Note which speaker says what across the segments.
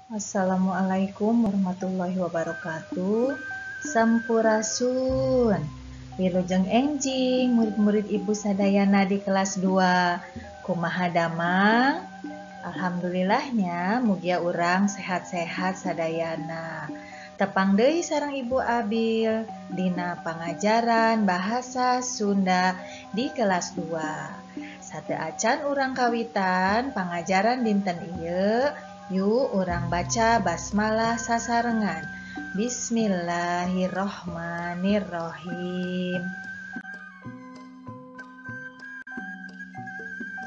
Speaker 1: Assalamualaikum warahmatullahi wabarakatuh. Sampurasun. Wilujeng enjing murid-murid Ibu sadayana di kelas 2. Kumaha damang? Alhamdulillahnya mugia urang sehat-sehat sadayana. Tepang deui sareng Ibu Abil dina pangajaran bahasa Sunda di kelas 2. Sateuacan urang kawitan pangajaran dinten ieu, yuk urang baca basmalah sasarengan. Bismillahirrohmanirrohim.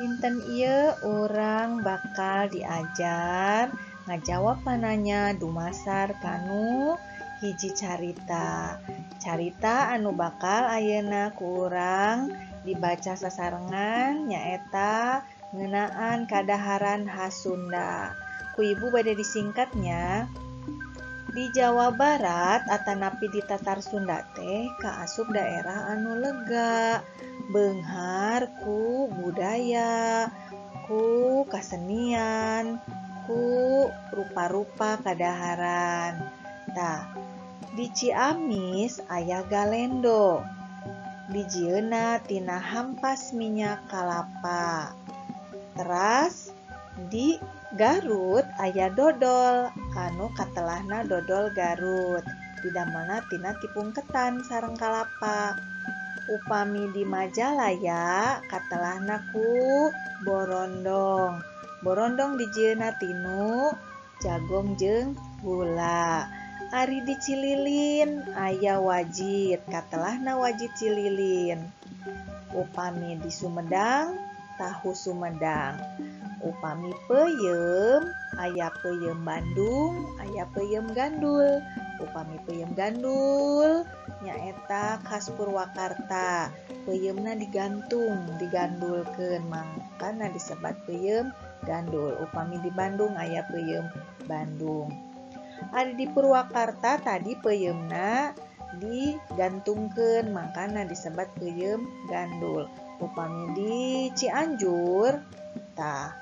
Speaker 1: Dinten ieu urang bakal diajar ngajawab pananya dumasar kanu hiji carita. Carita anu bakal ayeuna ku urang dibaca sasarengan nyaeta ngeunaan kadaharan khas Sunda. Ku ibu bade disingkatnya. Di Jawa Barat atanapi di Tatar Sunda teh kaasup daerah anu lega, beunghar ku budaya, ku kasenian, ku rupa-rupa kadaharan. Tah, di Ciamis aya galendo. Dijieunna tina hampas minyak kalapa. Teras di Garut aya dodol anu katelahna dodol Garut, didamelna tina tipung ketan sareng kalapa. Upami di Majalaya katelahna ku borondong. Borondong dijieunna tinu jagong jeung gula. Ari di Cililin aya wajit, katelahna wajit Cililin. Upami di Sumedang tahu Sumedang. Upami peuyeum aya peuyeum Bandung, aya peuyeum gandul. Upami peuyeum gandul nyaeta khas Purwakarta. Peuyeumna digantung, digandulkeun, mangkana disebat peuyeum gandul. Upami di Bandung aya peuyeum Bandung. Ari di Purwakarta tadi peuyeumna digantungkeun, mangkana disebat peuyeum gandul. Upami di Cianjur tah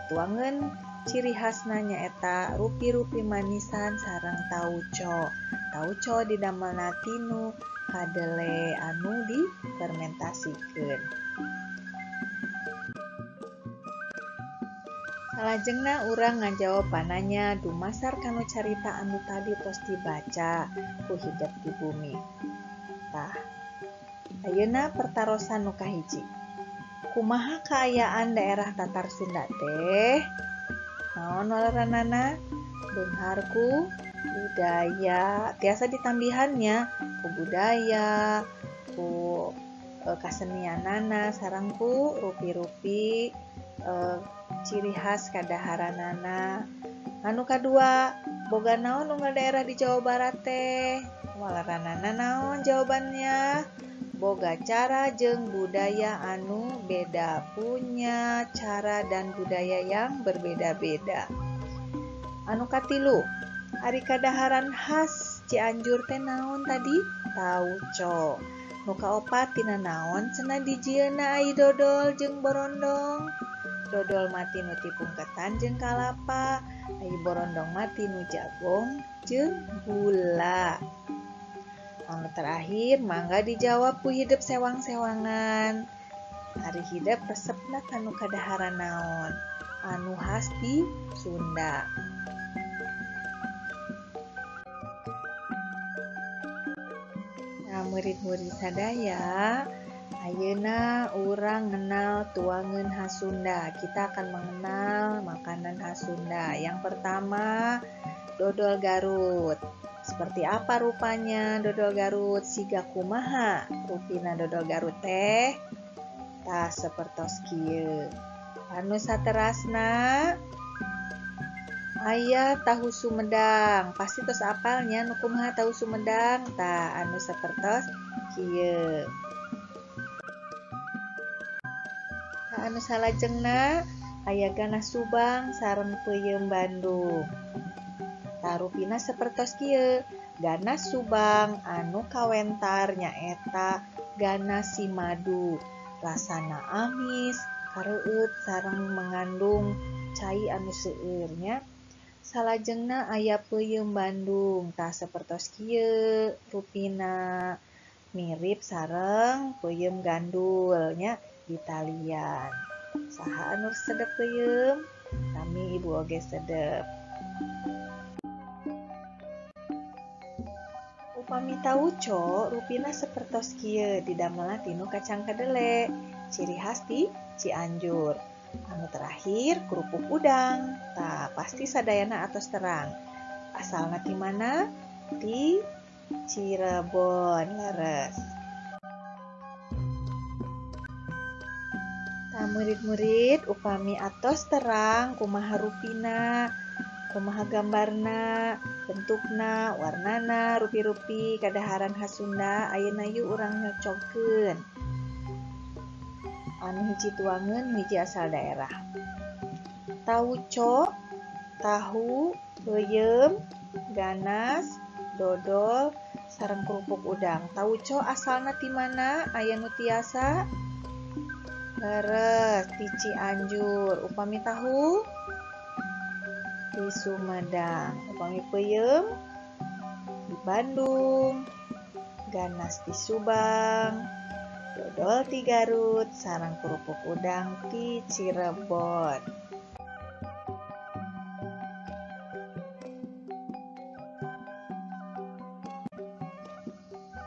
Speaker 1: tuangan ciri khasna nyaeta rupi-rupi manisan sareng tauco. Tauco didamelna tinu kadele anu difermentasikeun. Salajengna urang ngajawab pananya dumasar kanu carita anu tadi tos dibaca ku hidep di bumi. Tah, ayeuna pertarosan nu kahiji. Kumaha kaayaan daerah Tatar Sunda teh? Naon waleranana? Beunghar ku budaya. Tiasa ditambihannya ku budaya, ku kasenianana, sareng ku rupi-rupi ciri khas kadaharanana. Anu kadua, boga naon unggal daerah di Jawa Barat teh? Waleranana naon jawabannya? Boga cara jeung budaya anu beda, punya cara dan budaya yang berbeda-beda. Anu katilu, ari kadaharan khas Cianjur teh naon tadi? Tauco. Nu kaopat tina naon cenah dijieunna ai dodol jeung borondong? Dodol mah tinu tipung ketan jeung kalapa, ai borondong mah tinu jagong jeung gula. Anu terakhir, mangga dijawab ku hidep sewang-sewangan. Ari hidep resepna kanu kadaharan naon anu khas di Sunda. Nah, murid-murid sadaya, ayeuna urang ngenal tuangan khas Sunda. Kita akan mengenal makanan khas Sunda. Yang pertama, dodol Garut. Seperti apa rupanya dodol Garut? Siga kumaha rupina dodol Garut teh? Tah sapertos kieu. Anu saterasna aya tahu Sumedang. Pasti tos apalnya nu kumaha tahu Sumedang? Tah anu sapertos kieu. Tah anu salajengna aya ganas Subang sareng peuyeum Bandung. Tah rupina sapertos kieu, ganas Subang anu kawentar nyaeta ganas simadu. Rasana amis, kareueut sareng mengandung cai anu seueur nya. Salajengna aya peuyeum Bandung, tah sapertos kieu rupina mirip sareng peuyeum gandul nya ditalian. Saha anu sedep peuyeum? Sami ibu oge sedep. Upami tauco rupina sapertos kieu didamelna tinu kacang kadele, ciri khas di Cianjur. Anu terakhir kerupuk udang, tah pasti sadayana atos terang. Asalna ti mana? Ti Cirebon leres. Tah murid-murid upami atos terang kumaha rupina, kumaha gambarna, bentukna, warnana, rupi-rupi kadaharan khas Sunda, ayeuna yuk urang nyocokkeun. Anu hiji tuangeun, hiji asal daerah. Tauco, tahu, peuyeum, ganas, dodol, sareng kerupuk udang. Tauco asalna ti mana? Aya nu tiasa? Leres, ti Cianjur. Upami tahu? Di Sumedang. Upami peuyeum? Di Bandung. Ganas di Subang. Dodol ti Garut, sareng kerupuk udang ti Cirebon.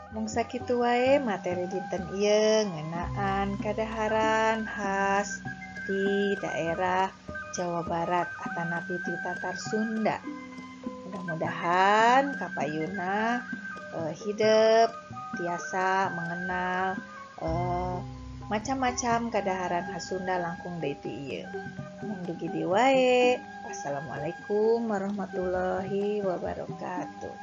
Speaker 1: Mung sakitu wae materi dinten ieu ngeunaan kadaharan khas di daerah Jawa Barat atanapi di Tatar Sunda. Mudah-mudahan kapayuna hidep tiasa mengenal macam-macam kadaharan khas Sunda langkung deui ti ieu. Mung dugi dieu wae. Wassalamualaikum warahmatullahi wabarakatuh.